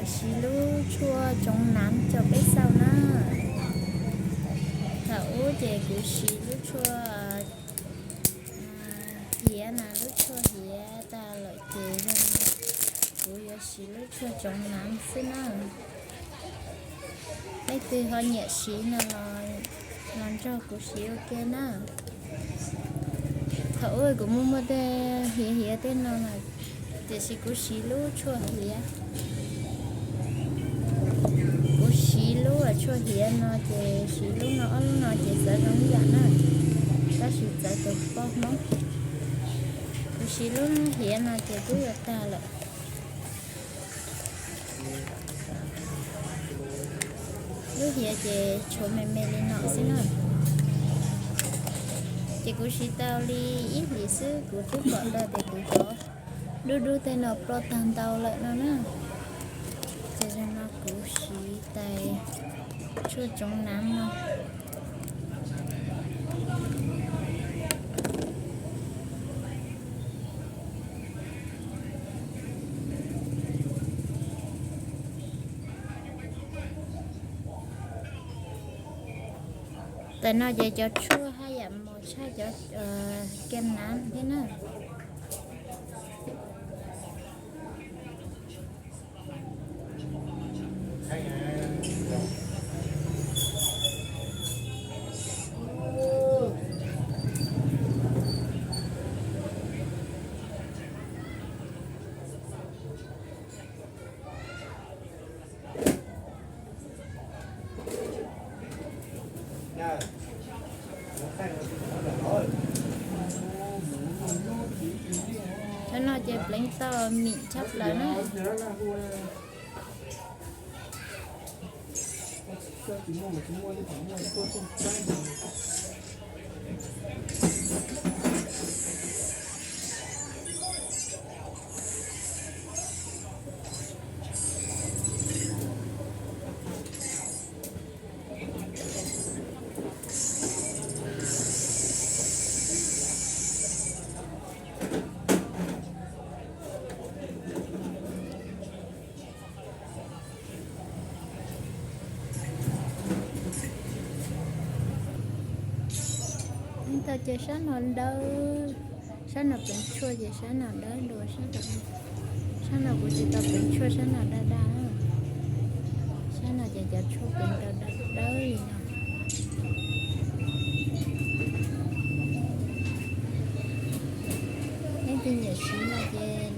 Siv lub tshuaj tsoov nav coj peb xauj na. Thaum ub ces kuv siv lub tshuaj hiav na, lub tshuaj hiav tag lawm ces yog kuv yuav siv lub tshuaj tsoov nav xwb na. Leej twg ho nyiam siv no los nrog kuv siv ua ke na. Thaum ub kuv muaj muaj tej hiav hiav tej no na, tiam sis kuv siv lub tshuaj hiav. Kuv siv lub tshuaj hiav no ces siv lub no ob lub no ces txawv zoo ib yam na, tab sis txawv tus poj Hmoob. Kuv siv lub hiav no ces twb yuav tag lawm. Lub hiav ces tshuav me me li no xwb na. Ces kuv siv tau li ib hlis xwb kuv twb pom tau tias kuv cov dub dub tej no ploj tag ntau lawm no na. Ces zaum no kuv siv tais tshuaj tsoov nav no. Tais no ces cov tshuaj haj yam mos tshaj cov kem nav thiab na. Cov no ces pleev tau mim tshaj plaws na. Ntawd ces sab no dawb, sab no pleev tshuaj ces sab no dawb dua sab tod. Sab no kuv tsis tau pleev tshuaj, sab no daj daj. Sab no ces cov tshuaj pleev tau dawb dawb li no. Leej twg nyiam siv no ces